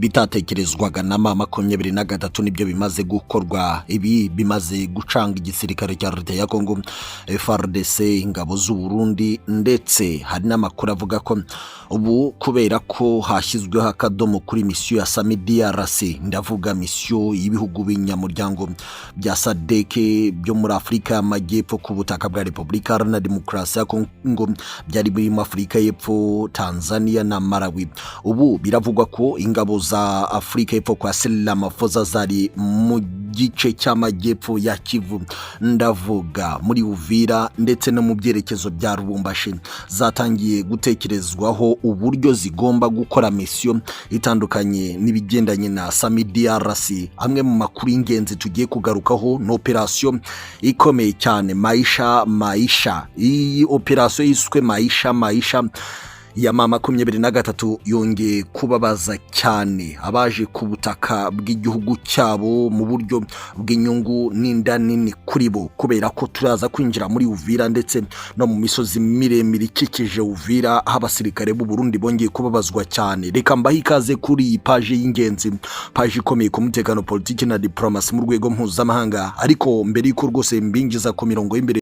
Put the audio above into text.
Ibitatekerezwaga na M23 nibyo bimaze gukorwa. Ibi bimaze gucanga igisirikare cya Leta ya Congo, FARDC, ingabo z'u Burundi, ndetse hari n'amakuru avuga ko ubu kubera ko hashyizweho akadomo kuri misiyo ya SAMIDRC, ndavuga misiyo y'ibihugu binyamuryango bya SADC byo muri Afurika y'Amajyepfo ku butaka bwa Repubulika Iharanira Demokarasi ya Congo, byari birimo Afurika y'Epfo, Tanzania na Malawi. Ubu biravugwa ko ingabo za Afurika y'Epfo kwa Cyril Ramaphosa zari mu gice cy'amajyepfo ya Kivu, ndavuga muri Uvira ndetse no mu byerekezo bya Lubumbashi, zatangiye gutekerezwaho uburyo zigomba gukora misiyo itandukanye n'ibigendanye na SAMIDRC. Amwe mu makuru y'ingenzi tugiye kugarukaho ni operasiyo ikomeye cyane, Maisha Maisha. Iyi operasiyo yiswe Maisha Maisha ya M23 yongeye kubabaza cyane abaje ku butaka bw'igihugu cyabo mu buryo bw'inyungu n'inda nini kuri bo, kubera ko turaza kwinjira muri Uvira ndetse no mu misozi miremire ikikije Uvira, aho abasirikare b'u Burundi bongeye kubabazwa cyane. Reka mbahe ikaze kuri iyi paji y'ingenzi, paji ikomeye ku mutekano, politiki na diplomasi mu rwego mpuzamahanga. Ariko mbere y'uko rwose mbinjiza ku mirongo y'imbere